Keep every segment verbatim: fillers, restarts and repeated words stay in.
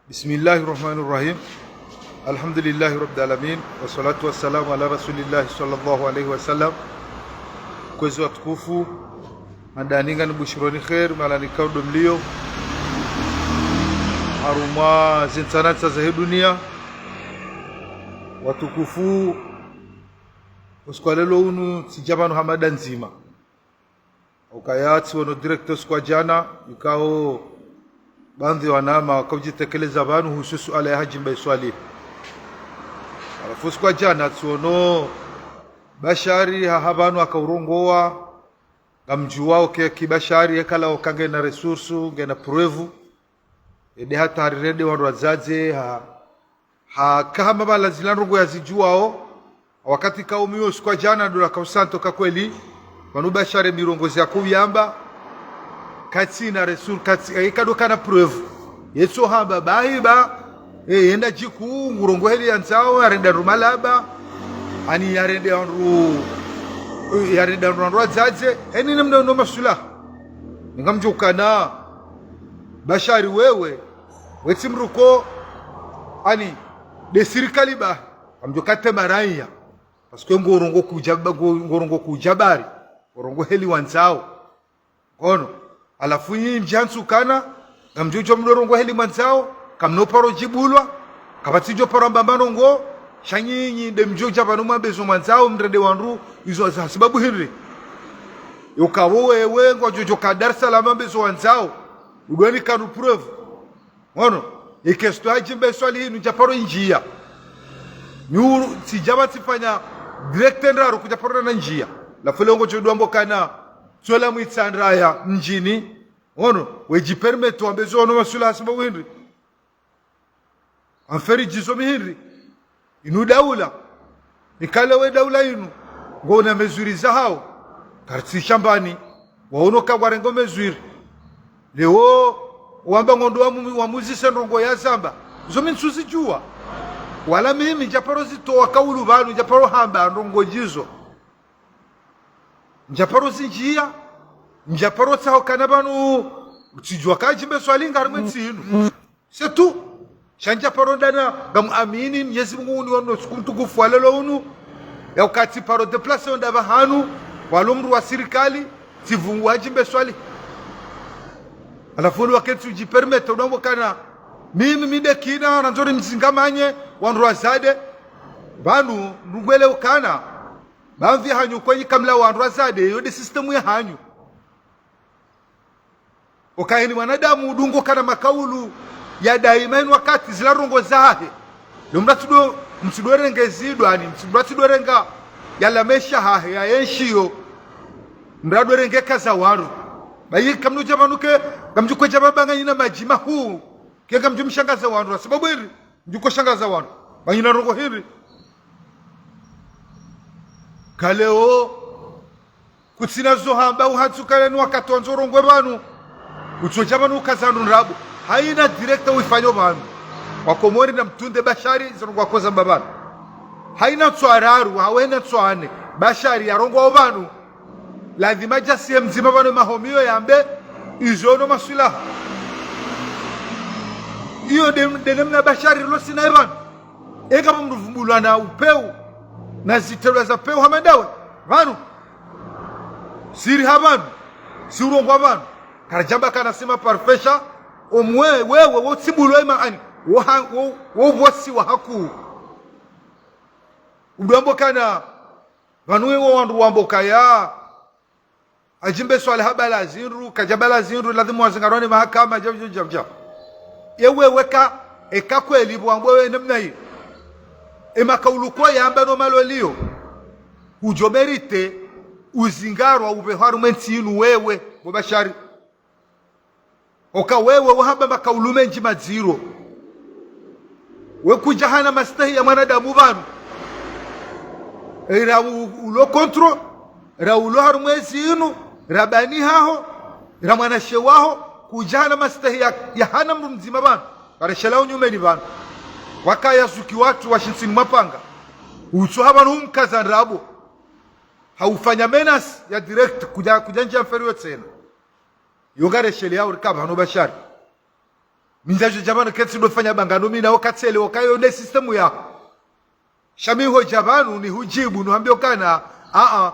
بسم الله الرحمن الرحيم. الحمد لله رب العالمين، والصلاة والسلام على رسول الله صلى الله عليه وسلم. Kwezi watukufu, handani nganibushironi kheri, mahala nikao ndo mlio, harumwa zintsanantsa zahe dunia. Watukufu, usiku wa leo unu, tsidja pvanu ha mada ndzima. Ukaya tsiono direct usiku wa djana, ikao baadhwi ya wanama wakaudjitekeleza pvanu uhusu suala ya Hadji Mbae Swalihi. Halafu usiku wa djana tsiono Bashari haha pvanu akaurongowa, ngamdjuwao ke ki Bashari yekala oka ngena ressource, ngena preuve. Ede hata harirende wandru wadzadze, ha, ha, kahama pvala zila ndrongoo yazidjuwao. Wakati kaumi usiku wa djana ndo la kausanto ka kweli, pvanu Bashari mirongozi yakouyamba, katsina ressource, katsi, eh, kadokana preuve. Yetso hamba, bahi ba, eh, yenda djiku, ngurongoa heli yandzao, yarende wandru malaba, ani yarende wandru, eh, yarende wandru wadzadze, eni namna no masula. Ngamdjokana, Bashari wewe, wetsi mdru ko, ani, nde sirikali ba, ngamdjokate maraya. Parce que ngorongoa kudja ba, ngo-, ngorongoa kudja bari, ngorongoa heli wandzao. Ngono, halafu nyi mdjantsu kana, ngamdjodjo mdorongoa heli mwandzao, kamnoparo djibulwa, kapvatsidjo paro amba manongo, sha nyinyi nde mdjodja pvanu mwambe zo mwandzao, mrende wandru, izo za sababu hindri. Yoka wo wewe, ngwadjodjo ka Dar es Salaam wambe zo wandzao, udwani kanu preuve. Ngono, ikesto Hadji Mbae Swalihi inu ndjaparo indjia. Miuru, tsidja pva tsifanya direct ndraru kudjaparo na ndjia. Halafu leo ngodjo dwambo kana, tsola mwitsandraya mdjini. Ngono, wedji permettre wambe zo no masula ha sababu hindri. Amferi djizo mihindri. Inu daula. Ikale we daula inu, ngona mesures zahao. Karitsi shambani. Waono ka ngwarengo mesures. Leo, wamba ngondo wamu-, wamuzise ndrongoo yazamba. Zo mi ntsuzidjuwa. Wala mimi, ndjaparo zitowa kaulu pvanu, ndjaparo hamba ndrongoo djizo. Ndjaparo zindjia, ndjaparo tsaho kana pvanu, tsidjuwa ka Hadji Mbae Swalihi ngari mwentsi inu. C'est tout. Sha ndjaparo ndana, ngamuamini Mnyezi Mungu unu wanu siku mtukufu wa leo unu, ya uka tsiparo déplacer onda pvahanu, walo mdru wa sirikali, tsivungu Hadji Mbae Swalihi. Halafu unu wakentsi udji permettre, udambo kana, mimi mi nde kina, nandzori mzingamanye, wandru wadzadze, pvanu, ndungwele ukana, pvamvi hanyu kwenyi kamla wandru wadzadze, yo nde système ya hanyu. Oka eni mwanadamu udungo kana makaulu ya daima eni wakati zila ndrongoo zahe. Lo mdru atsido, mtsido renge zidwani, mtsido atsido renga yala maesha hahe, ya enshiyo. Mdru ado renge kaza wandru. Bayi kamnodja pvanu ke, kamdjuko dja pvanu ba nganyina madji mahuu. Ke kamdjumshangaza wandru, ha sababu hindri, mdjuko shangaza wandru. Ba nganyina ndrongoo hindri. Kaleo, kutsina zo hamba uhantsu kale ni wakati wandzo urongwe pvanu. Utsodja pvanu ukaza ndru ndrabo. Haina directeur uifanyo pvanu. Wakomori namtunde Bashari, zirongwa koza mbapvanu. Haina ntswa raru, hawena ntswa nne. Bashari yarongwao pvanu. Lazima djasiye mdzima pvanu mahomiyo yambe, izo no maswilaha. Iyo nde, nde namna Bashari losina ye pvanu. Eka pvo mdru vumbulwa na upeu, na zitelwa za peu hama ndawe, pvanu. Siri ha pvanu, si urongwa pvanu. Karadjamba kana sima parfait sha, omwe, wewe, wo tsibulwa ima ani, wo ha-, wo, wo pvosiwa hakuu. Udwambo kana, pvanu wewe wandru wambo kaya, Hadji Mbae Swalihi habala zindru, kadjabala zindru, lazimu wazingarwa ni mahakama, dja, dja, dja, dja. Ye wewe ka, eka kweli pvwambwa we namna iyo. E makaulu ko yamba no maloliyo. Udjo mériter, uzingarwa, upvehwa harumwa entsi inu wewe, bo Bashari. Oka wewe wahamba makaulu mendji madziro. We kudjahana mastahi ya mwanadamu pvanu. Era u-, ulo contre, ra ulo harumwa entsi inu, ra bani haho, ra mwanashe waho, kudjahana mastahi ya, ya hana mdru mdzima pvanu. Kareshelea unyumeni pvanu. Wakaya zuki wandru washintsini mapanga. Utso hapvanu umkaza ndrabo. Haufanya menace ya direct kudja, kudja ndjia mferi yo tsena. Yo ngareshelea urika pvanu Bashari. Mi ndjadjo dja pvanu ketsi ndo fanya bangano mi nawe katsele wakayo ne système ya. Sha mi hodja pvanu nihudjibu, nuhambie ukana, a-a.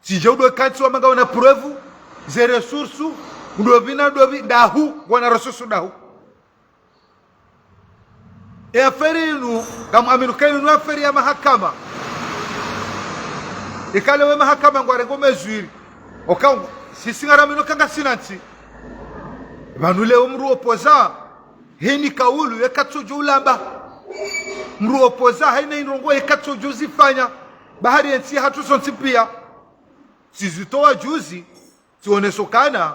Tsidja udo kantsi wamba ngawana preuve, ze ressources, ndo pvi na ndo pvi, ndahu, ngwana ressources ndahu. E affaire inu, ngamwamini ukaya inu affaire ya mahakama. Ikale we mahakama ngwarengo mesure. Oka, sisi ngaramini uka ngasina ntsi. Pvanu leo mdru opposant, heni kaulu, ye katsodjo ulamba. Mdru opposant, haina indrongo ye katsodjo zifanya. Bahari ye ntsi yahatru sontsi pia. Tsizitowa juzi, tsioneso ukana,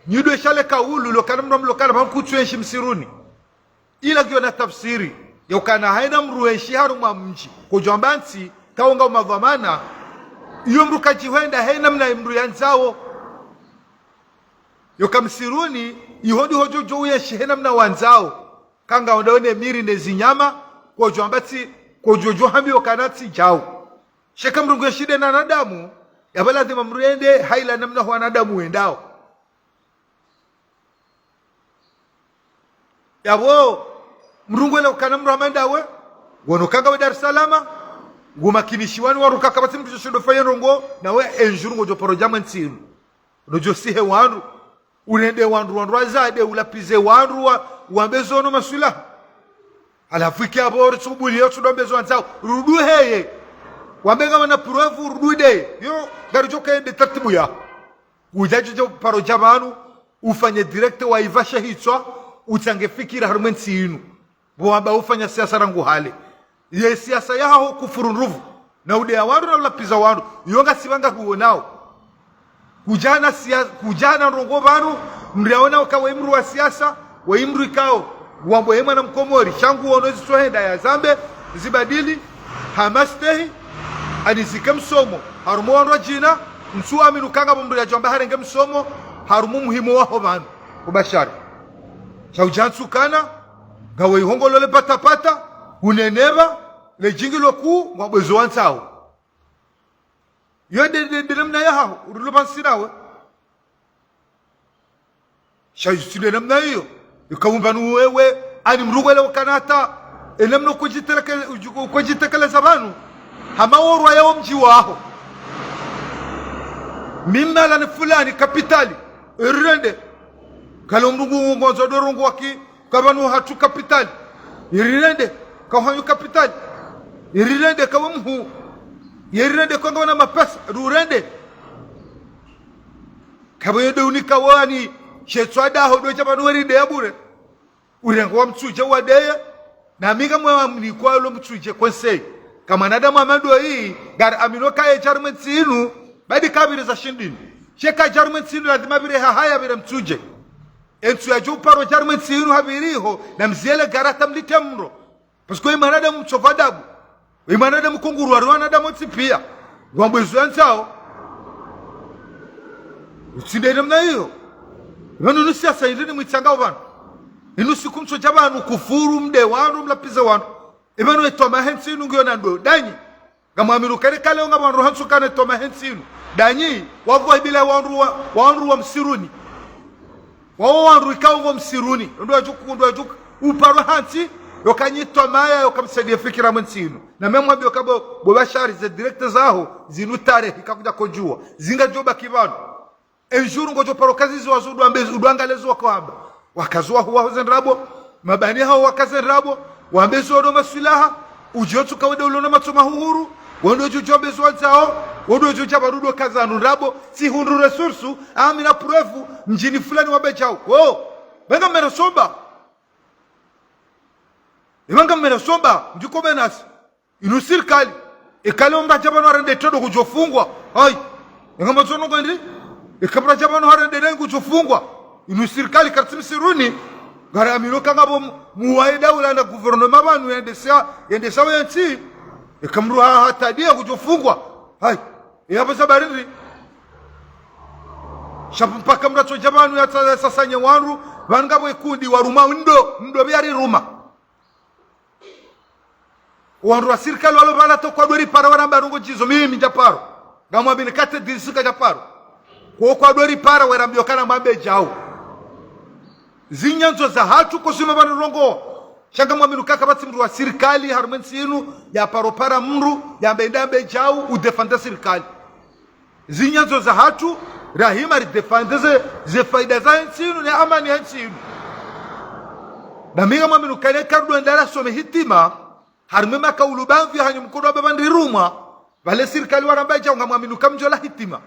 nyi ndo eshale kaulu, lokana mdru amlokana, pvanu kutsu enshi msiruni. Ila ngiyo na tafsiri, ya ukana haina mdru enshi harumwa mdji, kodjo amba ntsi, kaonga umadhwamana, iyo mdru kadjihwenda, haina mna mdru yandzao. Yoka msiruni, iho ndiho djo djo uyenshi haina mna wandzao. Kanga onda wene miri ne zinyama, kodjo amba tsi, kodjo djo hambi okana tsi djao. Sheka mdru ngu enshi nde wanadamu, yapvo lazima mdru yende, haila namna wanadamu wendao. Yapvo, mdru ngwele ukana mdru hama ndawe, wono kanga we Dar es Salaam, ngumakinishiwani wandru kaka pvatsi mdru djoshindo fanya ndrongo, nawe enjuru ngodjo paro dja mwe ntsi inu. Nodjo sihe wandru, urende wandru, wandru wazade, ulapvize wandru wa, wambe zono maswila. Halafu ike apvo, ritsubuliyo, tsudo wambe zo wandzao, rudu heye. Wambe ngawana preuve, rudu ndeye. Yo, ngaridjo kaende tartibu ya. Udjadjo dja paro dja pvanu, ufanye direct wa ivashe hitswa, utsange fikira harumwe ntsi inu. Pvo wamba ufanya siasa rangu hale. Ye siasa yahaho kufuru ndruvu. Na udeya wandru na ulapviza wandru. Iyo ngasi pvanga huonao. Kudjana sia-, kudjana ndrongo pvanu, mdru yaona uka we mdru wa siasa, we mdru ikao. Wambo ye mwana mkomori, sha ngu wono zitsohenda yazambe, zibadili, hama stehi, anizike msomo, harumwa wandru wadjina, ntsu amini uka ngapvo mdru yadjo amba harenge msomo, harumwa muhimu waho pvanu, ubashari. Sha udja ntsu ukana, ngawe ihongolole patapata, uneneva, le djingi lo kuu, ngwabwezo wandzao. Yo nde, nde, nde namna yahaho, urilo pvanu sinawe. Sha yo tsi nde namna iyo. Ika umba nu wewe, ani mdru ngwele ukana hata, e namna ukodjiteleke-, ukodjitekeleza pvanu. Hama worwa yawo mdji waho. Mimala ni fulani, kapitali. Irende. Kalo mdru ngu ngondzo ndo rongowa ki, ka pvanu hatru kapitali. Irirende, ka hanyu kapitali. Irirende, ka we mhuu. Irirende, ka ngawana mapesa. Rurende. Kapvo yo nde unika wani, she tswada ho ndo dja pvanu weride ya bure. Urengo wa mtsudje wadeye, na mi ngamwamini uka lo mtsudje conseil. Ka mwanadamu hama ndo yi, ngari amini uka ye dja harumwe ntsi inu, badi kapviri za shindrini. Sheka dja harumwe ntsi inu, lazima pvire hahaya pvire mtsudje. Entsu yadjo uparo dja harumwe ntsi inu hapviri ho, na mziele ngari hata mlite mro. Parce que we mwanadamu mtsovu adabu. We mwanadamu kunguru wari wanadamu wontsi pia. Wambwezo yandzao. Utsi nde namna iyo. Pvanu inu siasa indri ni mwitsangao pvanu. Inu siku mtsodja pvanu kufuru mde wandru mlapvize wandru. Ipvanu etwama he ntsi inu ngiyo na ndo. Danyi. Ngamwamini uka ri kale unga wandru hantsu ukana etwama he ntsi inu. Danyi. Wapvo wahibila wandru wa, wandru wa msiruni. Wawo wandru ikao pvo msiruni, ndo wadjuku, ndo wadjuku, uparwa hantsi, yoka nyi twamaya, yoka msaidiye fikira mwe ntsi inu. Na mi ngamwambiyo uka bo, bo Bashari ze direct zaho, zinu tarehi kakudja kodjuwa. Zingadjo baki pvanu. Enjuru ngodjo paro kazi zo wazo udwambe, udwangalezo wako hamba. Wakazi waho waho ze ndrabo, mabani haho waka ze ndrabo, wambe zo ndo maswilaha, udjo tsuka wende ulo na matso mahuhuru, wendo djo djo wambe zo wandzao, wendo djo dja pvanu ndo kaza nu ndrabo, tsi hundru ressource, ami na preuve, mdjini fulani wambe djao. Oh, pvanga mera somba. Ipvanga mera somba, mdjiko menasi. Inu sirikali. Ikale omdru adja pvanu harende tendo kudjofungwa. Hayi. Eka matsono kwendi. Eka mdru adja pvanu harende nayi kudjofungwa. Inu sirikali karitsi msiruni. Ngari amini uka ngapvo mu-, muwaida ula na gouvernement pvanu yendesa, yendesa we ntsi. Eka mdru ha-, hatadiya kudjofungwa. Hayi. Yapvo sababu ndri. Sha pvo mpaka mdru atsodja pvanu yatsa-, yasasanye wandru. Pvanu ngapvo ikundi waruma ndo, ndo pvia riruma. Wandru wa sirikali walo pvala to kwadori para waramba ndrongo djizo, mimi ndja paro. Ngamwamini kate disi kadja paro. Ko kwadori para warambiyo kana mwambe djao. Zinyandzo zahatru kosima pvanu rongowa. Sha ngamwaminu ka kapvatsi mndru wa sirikali harumwa entsi inu, yaparo para mndru, yambe nda yambe djau, udéfendre sirikali. Zinyandzo zahatru, rahima ridéfendre ze, ze faida za entsi inu, ne amani ya entsi inu. Na mi ngamwaminu ka ne kardo ndala some hitima, harumwa makaulu pvamvi hanyu mkodo wa baba ndirumwa, pvale sirikali waramba djau ngamwaminu ka mdjola hitima.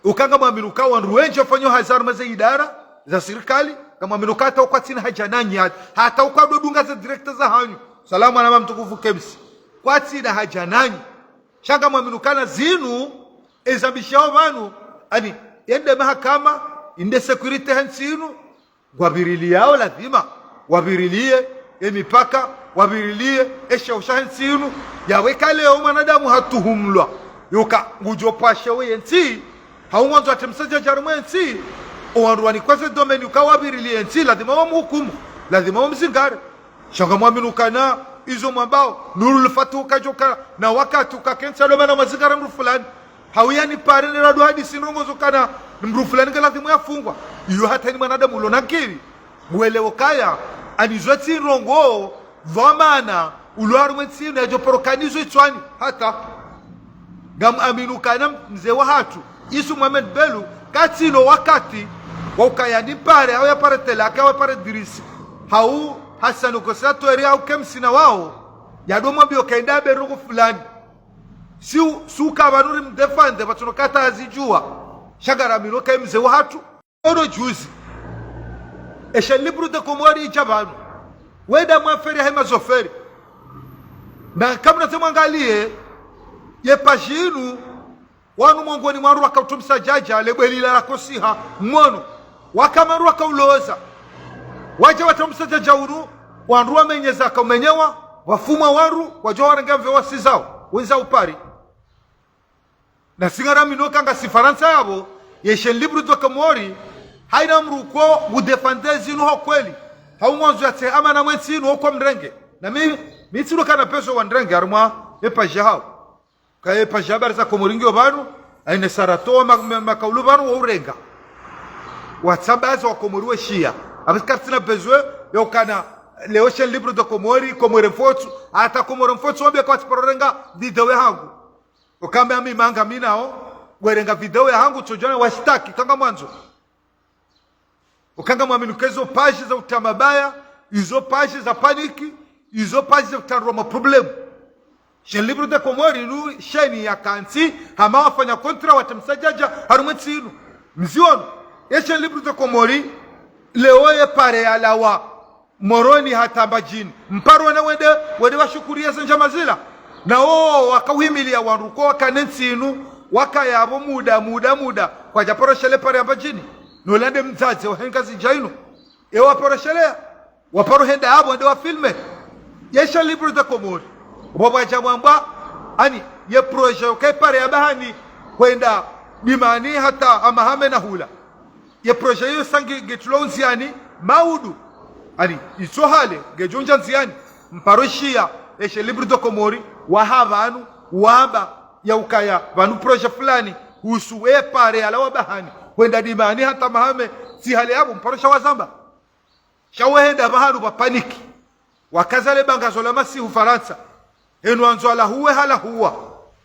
Uka ngamwaminu ka wandru wendji wafanyao hazi harumwa ze idara za sirikali, ngamwaminu ka hata ukwatsina haja nanyi hata, hata ukado dunga ze directeur za hanyu. Salamu alaikum mtukufu Kemsi. Kwatsina haja nanyi. Sha ngamwaminu ka na zinu, ezambishao pvanu, ani, yende mahakama, inde sécurité hentsi inu, ngwapviriliyao lazima, wapvirilie, emipaka, wapvirilie, esheo sha hentsi inu, yawe ka leo mwanadamu hatuhumlwa, yuka ngudjo pvashe we yentsi, hau ngwandzo atre msadjadja harumwa entsi, owandru wanikwa ze domaine uka wapvirilie entsi, lazima wamhukumu, lazima wamzingare. Sha ngamwaminu ka na izo mwambao, Nurul Fatu kadjoka, na wakati uka kentsi alo mana mwazingara mndru fulani. Hau yani pare ne rado hadisi ndrongo zo kana, ni mndru fulani nge lazimu yafungwa. Iyo hata ni mwanadamu ulo na nkili. Mwelewe ukaya, ani zo tsi ndrongo, dhwamana, ulo harumwa entsi inu yadjo paro kana izo itswani, hata. Ngamwaminu ka na mze wahatru, Isu Mohamed Belou, katsina wakati, wa ukaya ni pare, hau yapare Telaka, hau yapare Dirisi. Hau Hassan Kosa Tweri, hau Kemsi na wao, yado mwambio ka enda yambe ndrongo fulani. Si u, si uka pvanu rimdéfendre, pvatsuno kata hazidjuwa. Sha ngaramino ka mze wahatru. Ono juzi. Eshe Libre de Comores idja pvanu. Wenda mwa feri ya hema zo feri. Na kamuna tse mwangaliye, ye page inu, wanu mongoni mwa wandru waka utrumsa djadja, le bwe lila la kosiha, mwono. Waka wandru waka uloza. Wadja watrumsa djadja unu, wandru wamenyeza ka umenyewa, wafumwa wandru, wadjo warenge mve wasizao, wenza upari. Na si ngaramino ka ngasi Farantsa yapvo, ye Chaîne Libre de Comores, haina mndru ko udéfendre zinu ho kweli. Hau ngwandzo yatse amani mwe ntsi inu ho kwa mrenge. Na mi, mi tsilo kana peso wandrenge harumwa e page hao. Ka e page Habari za Komori ngiyo pvanu, haina sarato ma, ma, makaulu pvanu wo urenga. Watsambaza wa Komori weshiya. Apvo kartsina besoin, yo kana, leo Chaîne Libre de Comores, Comores Infos, hata Comores Infos wambe kwatsi paro renga video ya hangu. Ukamba ami manga mi nao, werenga video ya hangu tsodjana washtaki, ka ngamwandzo. Uka ngamwaminu ka izo page za utrama baya, izo page za panique, izo page za utrandrwa ma problème. Chaîne Libre de Comores inu chaîne ya kantsi, hama wafanya contrat watrumsa djadja, harumwa e ntsi inu. Mziono, ye Chaîne Libre de Comores, leo ye pare yalawa Moroni hata Mbadjini. Mparo wena wende, wende washukuriye ze ndjama zila. Na wo waka uhimiliya wandru ko wakane ntsi inu, wakaya pvo muda, muda, muda. Kwadja paro shele pare ya Mbadjini. No lande mdzadze wahe Ngazidja inu. E waparo sheleya. Waparo henda apvo wende wafilme. Ye Chaîne Libre de Comores. Pvo pvwadja mwambwa, ani, ye projet yoka ipare ya bahari, hwenda Dimani hata Hamahame na hula. Ye projet iyo sa nge, ngetrilwao ndziani, maudu. Ani, itso hale, ngedjo ndja ndziani. Mparo shiya, ye Chaîne Libre de Comores, waha pvanu, wamba, ya ukaya, pvanu projet fulani, husu e pare yalawa bahari, hwenda Dimani hata Hamahame, tsi hale yapvo, mparo sha wazamba. Sha wahenda pvahanu pva panique. Wakaza le bangazo la masihu Farantsa. Henu wandzo walahuwe halahuwa.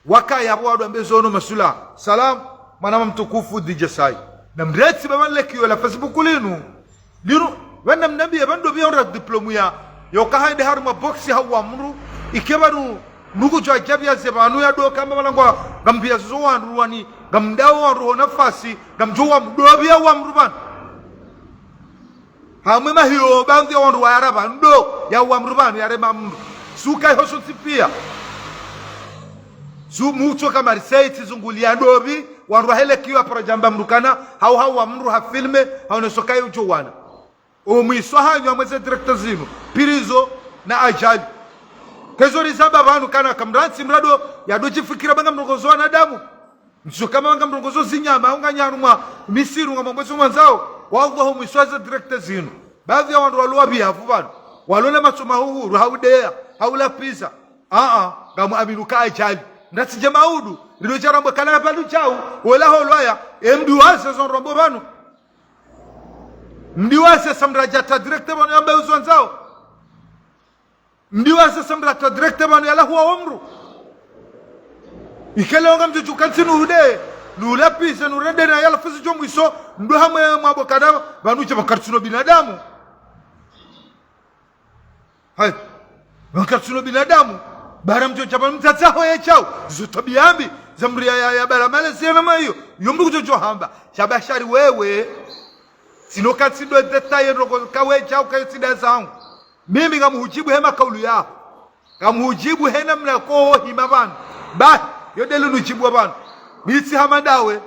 Wakaya pvo wandru wambe zono masula. Salam, mwanama mtukufu D J Sai. Na mretsi pvapvanu le kiyo la Facebook linu. Linu, pvanu mnambiye pvanu ndo pviya hundra diplôme ya. Yoka hende harumwa box hauwa mndru. Ike pvanu, mndru kudjo adjabiya ze pvanu ya doka amba malangwa. Ngambiya zo wandru wani. Ngamdawo wandru ho nafasi. Ngamdjo wa mndru pviya wa mndru pvanu. Hamwe mahiyo, baadhwi ya wandru wayara pvanu, ndo, ya uwa mndru pvanu, yarema mndru. Suka iho sontsi piya. Su mutso ka Marseille, tsizunguliya ndopvi, wandru wahelekiwa paro djamba mndru kana, hau hauwa mndru ha filme, hau ne soka yudjo wana. O mwiso hanyu hamwe ze directeur zinu, pirizo na ajali. Kezo rizamba pvanu kana kamrantsi mrado, yado djifikira banga mrongozo wanadamu. Ntsu kama ngamrongozo zinyama, au nganyi harumwa misiru ngamwambo zo mwandzao, wallahi mwiso ze directeur zinu. Baadhwi ya wandru walo wapviyavu pvanu. Walo na matso mahuhuru, haudeya, haulapviza. Aa, ngamwaminu ka ajali. Ndatsidje maudu, rilo djarambwa kana pvanu djau, wola holwaya, emdu waze zo nrombo pvanu. Mdiwase sa mdru yadja hata direct pvanu yambe uzo wandzao. Mdiwase sa mdru hata direct pvanu yalahuwa wo mdru. Ike leo ngamdjo djuka ntsi nuhude, nulapvize, nurende na yalafuzi djo mwiso, mdru hamwe mwabo kana, pvanu dje pvanu karitsina binadamu. Hayi. Pvanu karitsina binadamu. Bara mdjo dja pvanu mdzadze haho ye djau. Zo twabiya mbi. Za mdru ya, ya, ya bala malezi ya namna iyo. Yo mdru kudjo djo hamba. Sha Bashari wewe. Tsino ka tsindo détailler ndrongoo ka we djau ka yo tsi nda zangu. Mimi ngamhudjibu he makaulu yaho. Ngamhudjibu he namna koho hima pvanu. Bahi, yo ndelo nudjibu pvanu. Mi tsi hama ndawe.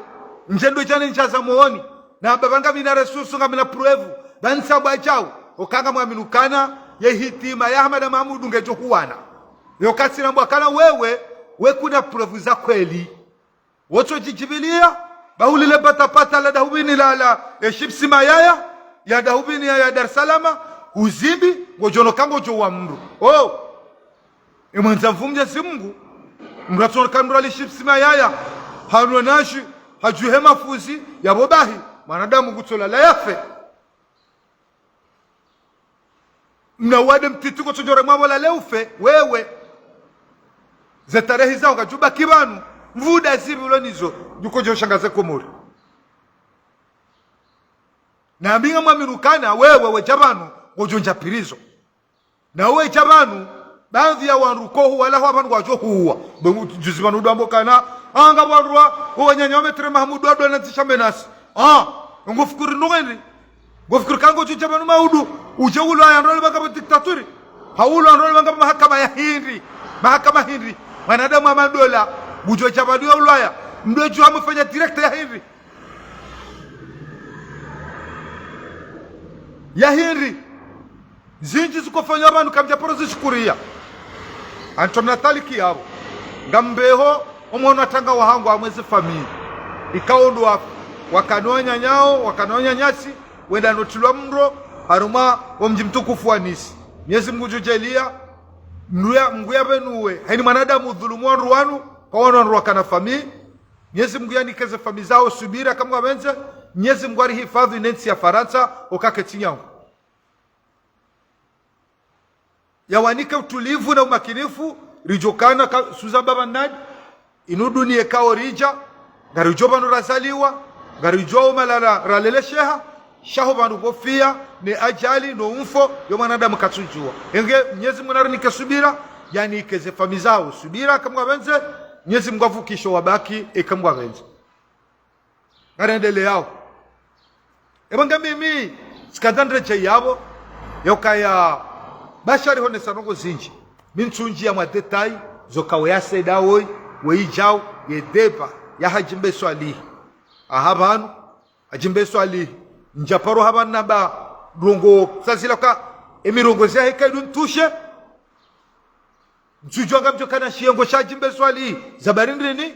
Ndje ndo djane ndjaza mooni. Na pvapvo ngamina ressource, ngamina preuve. Pvanu sa mbwa djau. Oka ngamwaminu kana, ye hitima ya Hamada Mahamudu ngedjo huwana. Yo katsina mbwa kana wewe, we kuna preuve za kweli. Wotso djidjibiliya, bahulile patapata la Dahubini la, la, e chips mayaya, ya Dahubini ya, ya Dar es Salaam, huzimbi, ngodjo noka ngodjo wa mdru. Oh! E mwandza mvu Mnyezi Mngu, mdru atsonoka mdru ali chips mayaya, hanwa nashi, hadjuhe mafuzi, yapvo bahi, mwanadamu kutsola la yafe. Mna wade mtiti kotsodjore mwapvo lale ufe, wewe. Ze tarehi zaho kadjubaki pvanu, mvuda zipvi ulo nizo, djukodjo shangaze Komori. Na mi ngamwaminu kana, wewe, wedja pvanu, ngodjo ndja prison. Na wedja pvanu, baadhwi ya wandru kohu wala hwa pvanu wadjo huwa. Bongo juzi pvanu udwambo kana, anga wandru wa, wananya wa Maître Mahamudu wadwa na zishambe nasi. Ah, ngofikiri ndrongo hindri. Ngofikiri ka ngodjo dja pvanu maudu, udje ulwaya ndrole banga pvo dictature. Ha ulwa ndrole banga pvo mahakama ya hindri. Mahakama hindri. Mwanadamu wa madola, ngudjo dja pvanu ya ulwaya. Mdru dju hamufanya direct ya hindri. Ya hindri. Zindji zikofanywa pvanu kamdja paro zishukuriya. Anto mna taliki yapvo. Ngambeho, omwono atanga wahangu amwezi famille. Ikao ndo wafu. Wakana wananyao, wakana wananyasi, wenda notilwa mdro, harumwa wo mdji mtukufu wa Nice. Mnyezi Mngu ngudjo djaliya, mdru ya, Mngu ya pvenuwe. Haini mwanadamu udhulumu wandru wanu, ka wanu wandru wakana famille. Mnyezi Mngu yanike ze famille zaho subira, eka Mngu apvendze. Mnyezi Mngu arihifadhwi ne ntsi ya Farantsa, oka ketsi nyangu. Yawanike utulivu na umakinifu, ridjo kana ka suza baba nadi, inu duniya ikao ridja, ngaridjo pvanu razaliwa, ngaridjo omalala ralelesheha, sha ho pvanu pvofiya, ne ajali, no umfo, yo mwanadamu katsudjuwa. Enge, Mnyezi Mngu narinike subira, yanike ze famille zaho subira, eka Mngu apvendze, Mnyezi Mngu avukishe wabaki, eka Mngu apvendze. Ngarendeleyao. Eba nga mimi, tsikandza ndredjeyi yapvo, yaukaya Bashari honesa ndrongo zindji. Mi ntsundjiya mwa détail, zoka we ya seda woyi, we idjau, ye débat, ya Hadji Mbae Swalihi. Aha pvanu, Hadji Mbae Swalihi. Ndjaparo hapvanu namba, ndrongo, sazila ka, emirongozi yahe kayidjo ntushe. Ntsudjuwa ngamdjo kana shiyengo sha Hadji Mbae Swalihi, za bari ndrini,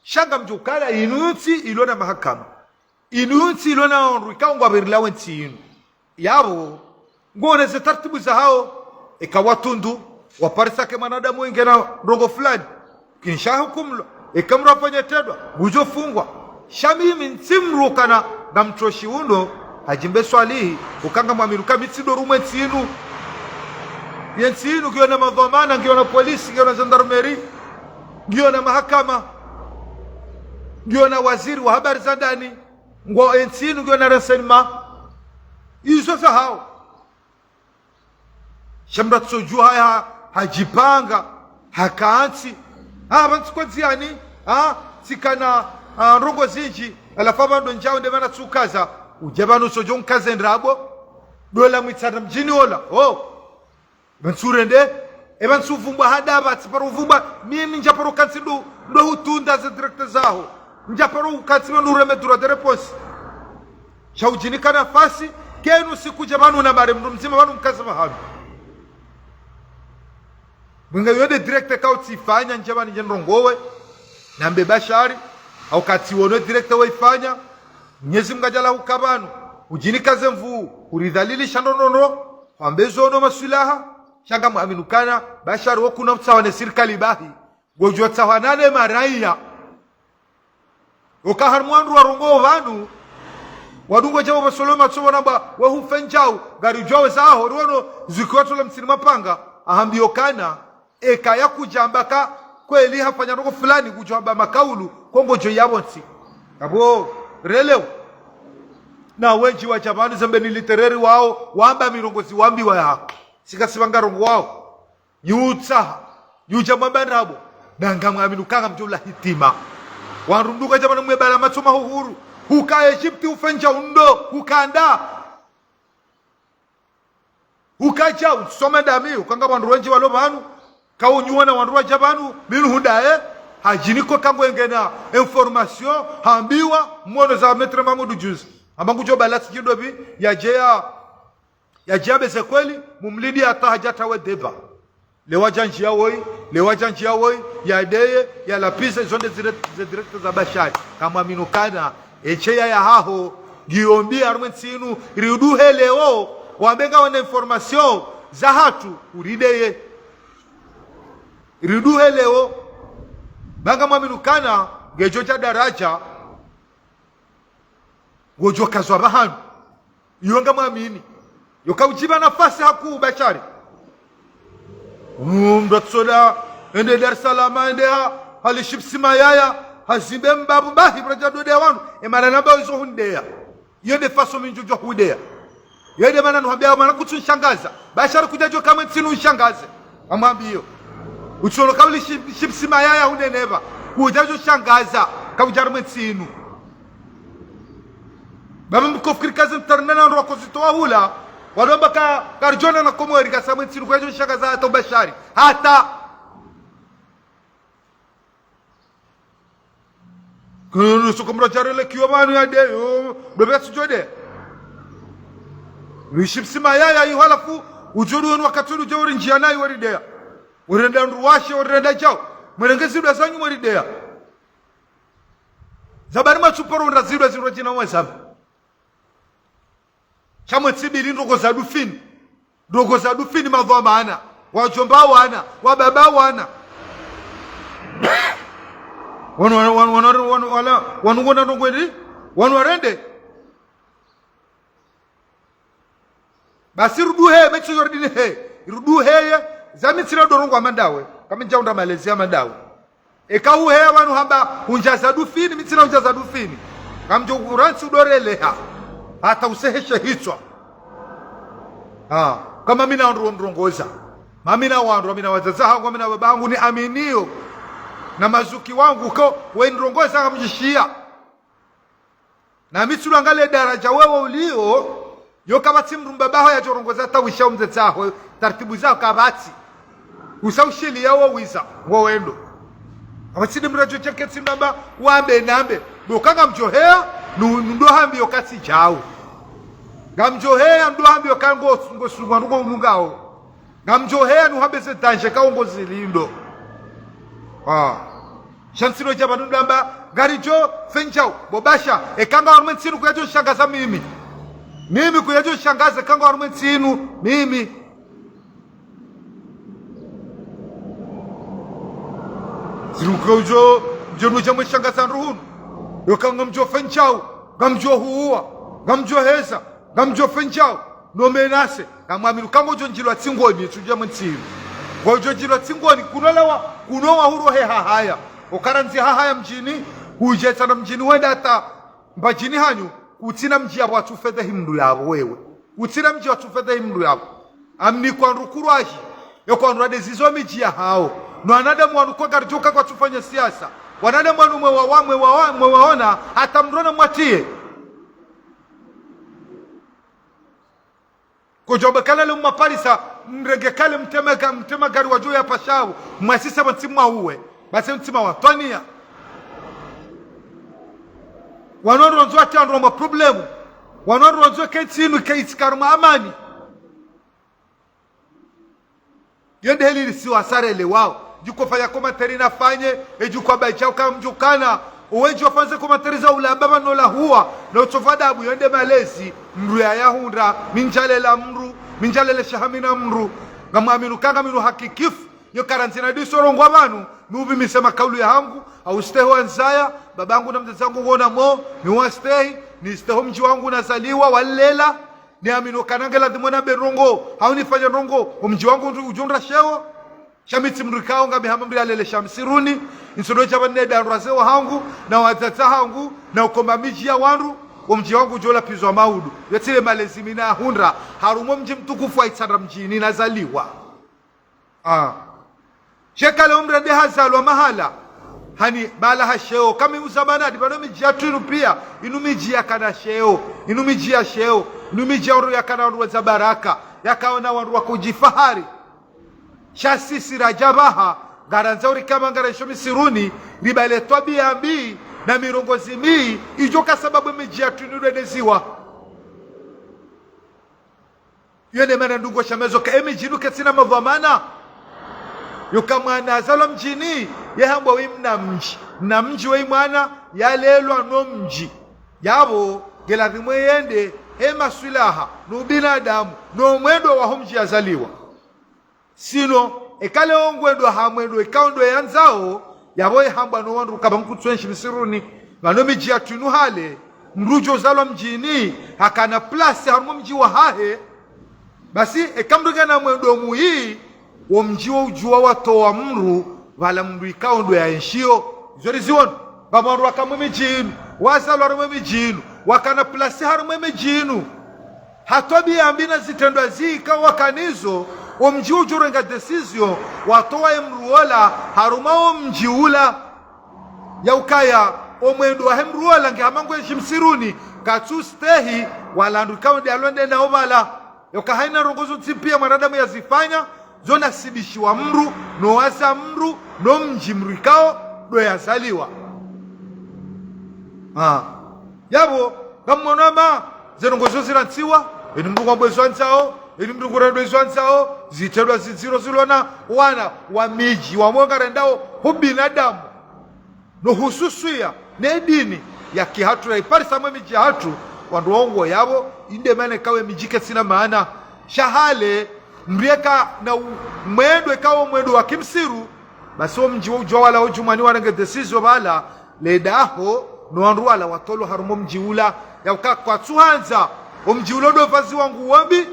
sha ngamdjo kana inu ntsi ilo na mahakama. Inu ntsi ilo na wandru ikao ngwapvirila we ntsi inu. Yapvo, ngone ze taratibu zahao, eka watundu, waparisa ke mwanadamu inge na ndrongo fulani. Kinsha hukumulwa, eka mdru afanya tendwa, ngudjo fungwa. Sha mimi ntsi mdru ukana ngamtsoshi uno, Hadji Mbae Swalihi, uka ngamwaminu ka mi tsi ndo rumwe ntsi inu. Ye ntsi inu ngiyo na madhwamana, ngiyo na polisi, ngiyo na gendarmerie, ngiyo na mahakama, ngiyo na waziri wa habari za ndani, ngwa ye ntsi inu ngiyo na renseignement. Izo zahao. Sha mdru atsodjuwa haya, hadjipanga, hakantsi. Ha, pvanu tsi kwa ndziani, ha, tsikana, ha, ndrongo zindji, halafu apvanu ndo ndjao nde mana tsukaza, udje pvanu utsodjo nkaze ndrabo, dola mwitsanda mdjini ola, oh. Pvanu tsurende, epvanu tsuvumbwa hada pvatsi paro uvumbwa, mimi ndjaparo kantsi ndo, ndo hutunda ze direct zaho. Ndjaparo ukantsi pvanu ureme droit de réponse. Sha udjinika nafasi, kenu siku dje pvanu na mare mdru mdzima pvanu mkaze pvahanu. Mwinga yo nde direct kautsifanya ndje pvanu ndje ndrongowe, nambe Bashari, hau katsi wono direct waifanya, Mnyezi Mngu adjala huka pvanu, udjinika ze nvu, uridhalilisha ndrondrondro, hwambe zo no maswilaha, sha ngamwaminu kana, Bashari wo kuna utsaha ne sirikali bahi, ngodjo tsaha nane maraiya. Oka harumwa wandru warongowo pvanu, Wadungo djapvo pvasolo matso pvo namba, wehufe ndjau, ngaridjuwa weza aho, riwono, zikiwa tula mtsini mapanga, ahambiyo kana, eka yakudjamba ka, kweli hafanya ndrongo fulani, kudjo hamba makaulu, ko ngodjo yapvo ntsi. Apvo, relewa. Na wendji wadja pvanu zembe ni litereri wao, wamba mirongozi wambiwa ya. Sika sipvanga rongoa wao. Nyutsaha, nyudja mwamba ndrabo, nanga mwaminu kanga mdjo ula hitima. Wandru mdru kadja pvanu mwe bala matso mahuhuru, huka Egypte ufe ndjau ndo, huka nda. Huka djau, nsome ndami, huka nga wandru wendji walo pvanu, kaunyuwa na wandru wadja pvanu, minu hundaye, hadjiniko kangwengena information, hambiwa, mwono za Maître Mamoudou juzi. Hamba ngudjo bala tsi djindopvi, yadjeya, yadjambe ze kweli, mumlidi hata hadja tawe deba. Lewa djandji ya woyi, lewa djandji ya woyi, yadeye, yalapvize, zo nde zire-, ze direct za Bashari. Kamwaminu kana, esheya ya haho, ngiyombi harumwe ntsi inu, riduhe leo, wambe ngawena information, za hatru, urideye. Riduhe leo, ba ngamwaminu kana, ngedjo dja daradja, ngodjo kazwa pvahanu. Iyo ngamwamini. Yoka udjipva nafasi hakuu Bashari. Mndru atsoda, ende Dar es Salaam, ende ha, halishi pvisi mayaya, hazimbe mbabu, bahi, pvradja dode wanu. E mana namba wizo hundeya. Iyo nde faso mi ndjodjo hudeya. Iyo nde mana nuhambia, mana kutsu nshangaza. Bashari kudjadjo kamwe ntsi inu nshangaze. Amwambiyo. Utsolo kaulishi, shi pvisi mayaya huneneva. Kudjadjo shangaza. Kaudja harumwe ntsi inu. Bama mkofikiri kazi mtarina na wandru wakozitowa hula, walomba ka, karidjona na Komori kasamwe ntsi inu kudjadjo shangaza hata Bashari. Hata. Kunusu kumra jarele kiyo pvanu yade, yo, bebe atsidjode. Lishi pvisi mayaya iyo halafu, udjuru wenu wakati unu dje uri ndjiya nayi warideya. Urenda ndruwashe, urenda djau. Mwerenge zidwa zanyu mwarideya. Zabari matsuporo unda zidwa zidwa djina wazama. Shamwe ntsi mbili ndrongoo za dufini. Ndrongoo za dufini madhwamana. Wadjomba wana, wababa wana. Wanu, wanu, wanu, wanu, wanu, wala, wanu ngona ndrongoo ndi? Wanu warende. Basi ruduhe, metso yordini he. Ruduhe ye, zami ntsina ndo rongoa mandawe. Kami ndjaunda malezi ya mandawe. Eka uheya wanu hamba, undjaza dufini, mi ntsina undjaza dufini. Kamdjo urantsi udoreleha. Hata useheshe hitswa. Ha, kama mi na wandru wandrongoza. Ma mi na wandru, mi na wadzadze hangu, mi na baba hangu niaminiyo. Na mazuki wangu ko, wendrongoza ngamdjishiya. Na mi tsi lwangalie daradja wewe uliyo, yo kapvatsi mdru mbaba haho yadjorongoza tawisha umdzadze haho, taratibu zaho kapvatsi. Usa ushiliya wo wiza, wo wendo. Kapvatsi ndi mdru yadjo sheke tsi mbaba, wambe nambe. Ndo ka ngamdjoheya, nu, nu ndo hambiyo katsi djau. Ngamdjoheya, ndo hambiyo ka ngo, ngo sungwa, ngo nungao. Ngamdjoheya nuhambe ze danger ka ungo zilindo. Ah. Sha ntsilo dja pvanu ndamba, ngaridjo fe ndjau, bo Basha, eka nga harumwe ntsi inu kuyadjo nshangaza mimi. Mimi kuyadjo nshangaza eka nga harumwe ntsi inu, mimi. Ziruka udjo, udjo nudja mwe shangaza ndru hunu. Yoka ngamdjo fe ndjau, ngamdjo huwa, ngamdjo heza, ngamdjo fe ndjau. No menase, ngamwaminu ka ngodjo ndjilwa tsingoni, tsudja mwe ntsi inu. Ngodjo ndjilwa tsingoni, kuno lawa, kuno wahuro he hahaya. Okarandzi hahaya mdjini, hudjetsa na mdjini wenda hata mbadjini hanyu, kutsina mdji yapvo watsufedhehi mdru yapvo wewe. Kutsina mdji watsufedhehi mdru yapvo. Amni kwandru kurwahi, yo kwandru wadezizo midji yahao. No wanadamu wanu ko ngaridjo ka kwatsufanya siasa. Wanadamu wanu mwe wawa, mwe wawa, mwe waona, hata mdru na mwatiye. Kodjo bwe kalale mmaparisa, mrenge kale mtema ga-, mtema gari wadjo ya pashao, mwasisa pvantsi mwa uwe, basi mtsima watwaniya. Wanu wandru wandzo watandwa ma problème, wanu wandru wandzo ke ntsi inu ke itsi harumwa amani. Yo nde heli lisiwa sarele wao. Djuko fanya commentaire nafanye, edjuko abadja uka mdjukana. Owendji wafanze commentaire za ulamba pvanu la huwa, na utsofa adabu, yo nde malezi, mdru ya yahundra, mi ndjalela mdru, mi ndjalela shahamina mdru. Ngamwaminu ka ngaminu hakikifu, Yo karandzi na diso rongoa pvanu, nupvimise makaulu yahangu, hau stehi wa ndzaya, babangu na mdzadze wangu ngwona mo, mi wastehi, nistehi wo mdji wangu nazaliwa, wanilela, niamini ukana nge ladhimu nambe ndrongoo, hau nifanye ndrongoo, wo mdji wangu udjo undra sheo. Sha mi tsi mdru ikao ngami hama mdru yalelesha msiruni, nisudo dja pvanu ne ndraze wahangu, na wadzadze wahangu, na ukomba midji ya wandru, wo mdji wangu udjo lapvizwa maudu. Yo tsi le malezi mi nahundra, harumwa wo mdji mtukufu wa Itsandra mdjini nazaliwa. Ah. Sha eka leo mdru nde hazalwa mahala, hani bala ha sheo. Kami uza banadi, pvanu midji yatru inu pia, inu midji yakana sheo, inu midji ya sheo, inu midji ya wandru yakana wandru weza baraka, yakaona wandru wa kudjifahari. Sha sisi radja pvaha, ngarandzao rike hama ngarenshio misiruni, ribale twabia mbi, na mirongozi mbi, idjo ka sababu midji yatru inu idwendeziwa. Yo nde mana ndrongoo sha mezo ka emidji inu kaitsina madhwamana. Yo ka mwana hazalwa mdjini, ye hambwa we mna mdji. Mna mdji we mwana, yalelwa no mdji. Yapvo, nge ladhimu yende, he maswilaha, no binadamu, no mwendo waho mdji yazaliwa. Sinon, eka leo ngwendo ha mwendo, ikao ndo yandzao, yapvo ye hambwa no wandru kaba nkutsu enshi misiruni, pvanu midji yatru inu hale, mdru udjo zalwa mdjini, hakana place harumwa wo mdji wahahe, basi, eka mdru ngena mwendo muyi, wo mdji wo udjuwa watowa mdru, pvala mdru ikao ndo yaenshio. Izo riziwono, pvamwe wandru waka mwe midji inu, wazalwa harumwa wo midji inu, wakana place harumwa wo midji inu. Ha twabia mbi na zitrendwa zika wakanazo, wo mdji udjo renga décision, watowa ye mdru wola, harumwa wo mdji ula. Ya ukaya, wo mwendo wahe mdru wola nge hama ngwenshi msiruni, katsu stehi, wala wandru ikao nde yalonde nao pvala. Yo ka haina ndrongoo zontsi pia mwanadamu yazifanya, zo nasibishiwa mdru, no waza mdru, no mdji mdru ikao, ndo yazaliwa. Ah. Yapvo, ngamwono hama, ze ndrongoo zo zirantsiwa, eni mdru ngwambo ezo andzao, eni mdru ngurendo ezo andzao, zitrendwa zidziro zilona, wana, wa midji, wamwe ngarendao, ho binadamu. No hususwiya, ne dini, ya kihatru, ya iparisa mwe midji yahatru, wandru wongo yapvo, inde mana ikao emidji kaitsina maana. Sha hale, mdru yeka na u-, mwendo ikao mwendo wa kimsiru, basi wo mdji wo udjuwa wala wo djumwani warenge décision pvala, le daho, no wandru wala watolwa harumwa wo mdji ula, ya uka kwatsu handza, wo mdji ula ndo pvaziwa nguo mbi,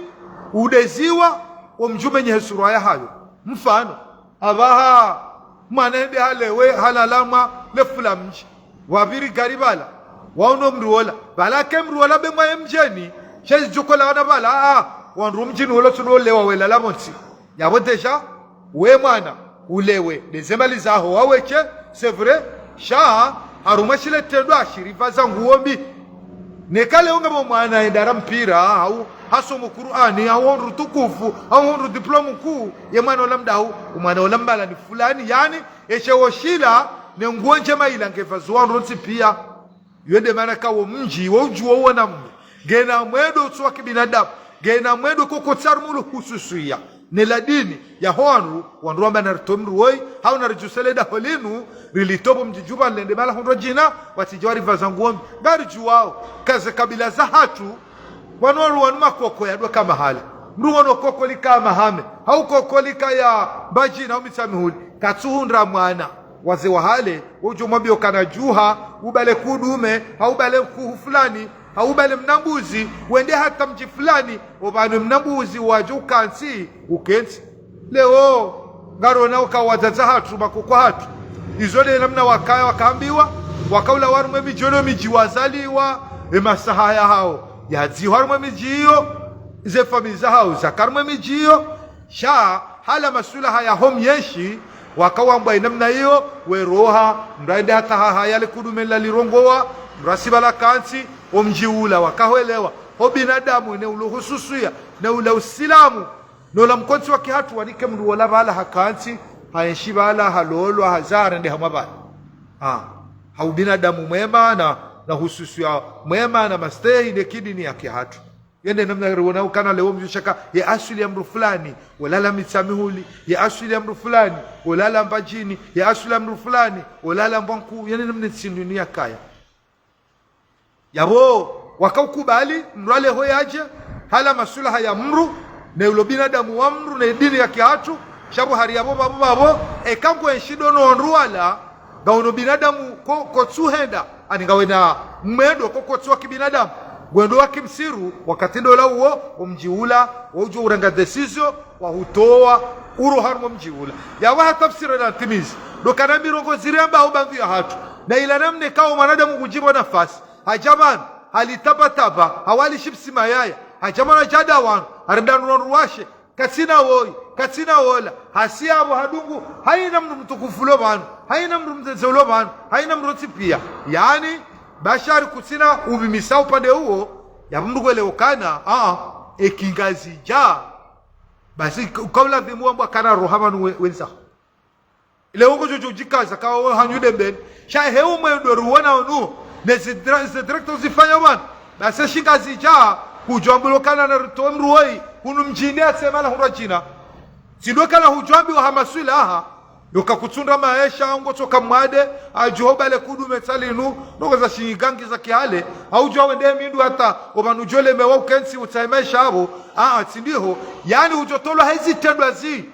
udeziwa, wo mdji umenyehe sura yahayo. Mfano, apvaha, mwana ende halewe, halalamwa, le fula mdji. Wapviri gari pvala, wauno mdru wola. Pvala ke mdru wola be mwaye mdjeni, sha zidjo kola wana pvala, ah, ah, wandru mdjini wola tsuno lewa wela la montsi. Yapvo déjà, we mwana, ulewe, ndeze mali zaho waweke, c'est vrai, sha, harumwa shile trendwa shiri pvaza nguo mbi. Neka leo ngapvo mwana yendara mpira, hau hasomo Kur'ani, hau hondro tukufu, hau hondro diplôme nkuu, ye mwana ola mdahao, umwana ola mbala ni fulani, yaani, esheo shila, ne nguo ndjema ila nge pvaziwa wandru wontsi pia. Yo nde mana ka wo mdji, wo udjuwa wo namna. Ngena mwendo utsi wa kibinadamu. Ngena mwendo koko tsi harumwa lo hususwiya. Ne la dini, yaho wandru, wandru wamba naritowe mdru woyi, hau naridjuse le daho linu, rilitowe pvo mdji djuu pvanu lende mahala hondro djina, watsidja waripvaza nguo mbi. Ngaridjuwao, ka ze kabila zahatru, wanu wandru wanu makoko ya dwa kama hale. Mdru ngono koko lika Mahame, hau koko lika ya Mbadjini, hau Mitsamihuli, katsuhundra mwana. Wazee wa hale, wo udjo mwambia ukana djuha, ubale kudume, hau ubale nkuhu fulani, hau ubale mna mbuzi, wende hata mdji fulani, opvanu mna mbuzi wadjo ukantsi, ukentsi. Leo, ngarona uka wadzadze hatru, makoko hatru. Izo nde namna wakaya wakaambiwa, wakaulawa harumwa emidji, no midji wazaliwa, emasaha yahao. Yadzihwa harumwa emidji iyo, ze famiyi zahao zaka harumwa emidji iyo, sha hala maswilaha yaho mwenshi, wakawambwa inamna iyo, weroha, mdru yende hata haha yale kudume lalirongowa, mdru yasibala kantsi, omdji ula wakahwelewa, ho binadamu, ne ulo hususwiya, ne ula usilamu, no ula mkontsi wa kihatru wanike mdru wola pvala hakantsi, haenshi pvala, halolwa, hazaa, harende hamwa pvala. Ah, ha ubinadamu mwema na, na hususwiya mwema na mastehi ne kidini ya kihatru. Yo nde namna riwona ukana leo mdru shaka, ye aswili ya mdru fulani, olala Mitsamihuli, ye aswili ya mdru fulani, olala Mbadjini, ye aswili ya mdru fulani, olala Mbwankuu, yo nde namna ntsi inu yakaya. Yapvo, wakaukubali, mdru yaleho yadje, hala maswilaha ya mdru, ne ulo binadamu wa mdru, ne dini ya kihatru, Sha pvo hari yapvo pvapvo pvapvo, eka ngwenshi ndo no wandru wala, ngawuno binadamu ko, kotsuhenda, ani ngawena mwendo ko kotsu wa kibinadamu, ngwendo wa kimsiru, wakati ndo la uwo, omdji ula, wawudjo urenga décision, wahutowa, uro harumwa omdji ula. Yapvo ha tafsiri na ntimizi, ndo kana mirongozi ramba hau bandhu ya hatru. Na ila namna ikao mwanadamu ngudjipvo nafasi. Hadja pvanu, halitapatapa, hawali shipsi mayaya. Hadja pvanu hadja dawanu, haridanu wandru washe. Katsina woyi, katsina wola. Hasi yapvo hadungu, hayina mndru mtukufu ulo pvanu, hayina mndru mdzadze ulo pvanu, hayina mndru wontsi piya. Yaani, bashari kutsina upvimisa upande uwo, yapvo mndru kwele ukana, aa, eka Ngazidja. Basi, uka uladhimu wambwa kana roha pvanu we, wendza. Ile wongo djo djo djikaza, kawo hanyu dembeni. Sha he umwendo ruwona unu. Ne zi dra-, zi directeur zifanya pvanu. Basi sha Ngazidja, kudjo ambulwa kana na rutowe mndru woyi, hunu mdjini atsemana hurwa djina. Tsi ndo kana hudjo ambiwa ha maswilaha. Yoka kutsundra maesha, ngotsoka mwade, adjo hobale kudu metsalinu, ndoko za shingangi za kihale, haudjo wende mindru hata, opvanu djo lemewa ukentsi utsahe maesha yapvo, aa, tsi ndiho, yaani hudjo tolwa he zitrendwa zi.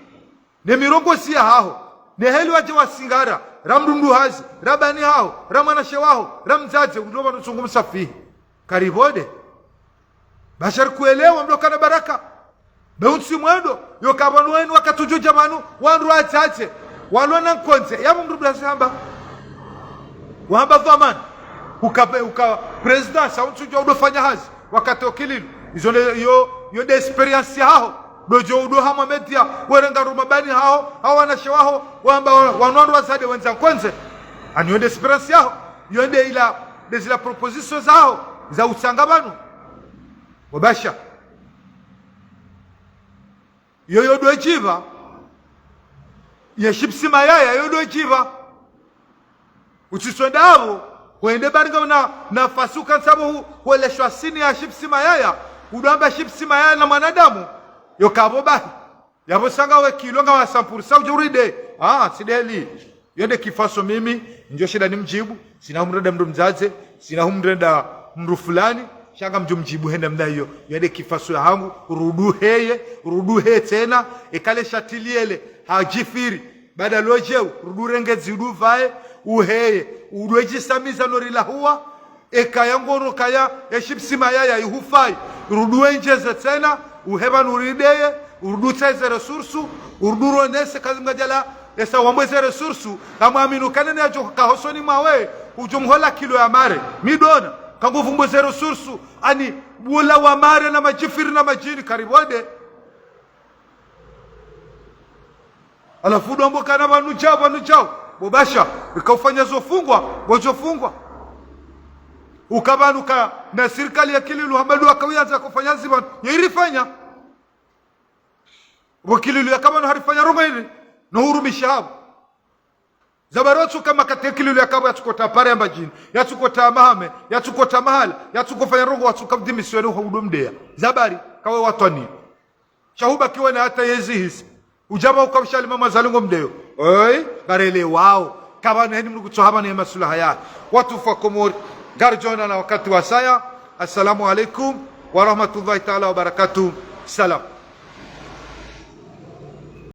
Ne mirongozi ya haho, ne heli wadje wasingara, ra mndru mndru hazi, ra bani haho, ra mwanashe waho, ra mdzadze, ulo pvanu tsungu msafihi. Karipvo nde. Bashari kuelewa mndru kana baraka. Be untsi mwendo, yoka pvanu wenu wakati udjo dja pvanu, wandru watsatse, walona nkondze, yapvo mndru mndru hazi hamba. Wahamba dhwamana, uka pe, uka président, sa untsi udjo udofanya hazi. Wakati okililo. Izo nde, yo, yo nde expérience yaho. Ndo djo udo hamwa média, werenga rumabani haho, hawo wanashe waho, wamba wa, wanu wandru wazade wendza nkondze. Ani yo nde expérience yaho. Yo nde ila, nde zila proposition zaho, za utsanga pvanu. Wabasha. Yo yo ndo djipva. Ye shipsi mayaya, yo ndo djipva. Utsiswenda apvo, hwende bari ngawuna nafasi ukantsapvo hu, hweleshwa sini ya shipsi mayaya, udo amba shipsi mayaya na mwanadamu, yoka pvo bahi. Yapvo sa ngawe kilo ngawa sampuru sa udjo uride. Ah, tsi ndeli. Yo nde kifaso mimi, ndjo shinda nimdjibu, tsina humrenda mndru mdzadze, tsina humrenda mndru fulani, sha ngamdjo mdjibu henda mna iyo. Yo nde kifaso ya hangu, rudu heye, rudu he tsena, eka le shati liyele, hadjifiri. Baada lodjeu, rudu renge dzidu pvaye, uheye, udo djisamiza no rilahuwa, eka ya ngono kaya, ye shipsi mayaya ihufayi, rudu wendjeze tsena, uhe pvanu rideye, rudu tsahe ze ressources, rudu ronese kazi mngadjala, esa wambwe ze ressources, kamwaminu kanene yadjo kahosoni mwawe, udjo mhola kilo ya mare, mi ndona, kangu vumbwe ze ressources, ani, bula wa mare na madjifiri na madjini, karipvo nde. Halafu ndo wambo kana pvanu djao, pvanu djao. Bo basha, ika ufanya zo fungwa, bo zo fungwa. Uka pvanu ka na sirikali ya Kililu hamba ndo waka uyandza kufanya zi pvanu. Ye irifanya. Bo Kililu yaka pvanu harifanya ndrongoo iri. No hurumisha hapvo. Zabari watsuka makati ya Kililu yaka pvo yatsuko ta pare ya Mbadjini, yatsuko ta Mahame, yatsuko ta mahala, yatsuko fanya ndrongoo watsuka pvudimisiwa ni uha udo mdeya. Zabari, kawe watwani. Sha hubakiwa na hata yezi hisa. Udjaba uka mshali mama zalingo mdeyo. Oi, ngarelewao. Kapvanu heni mndru kutsoha pvanu ye masulaha ya. Watukufu wa Komori. Ngaridjo onana wakati wasaya. Assalamu alaikum wa rahmatullahi taala wa barakatuh. Salam.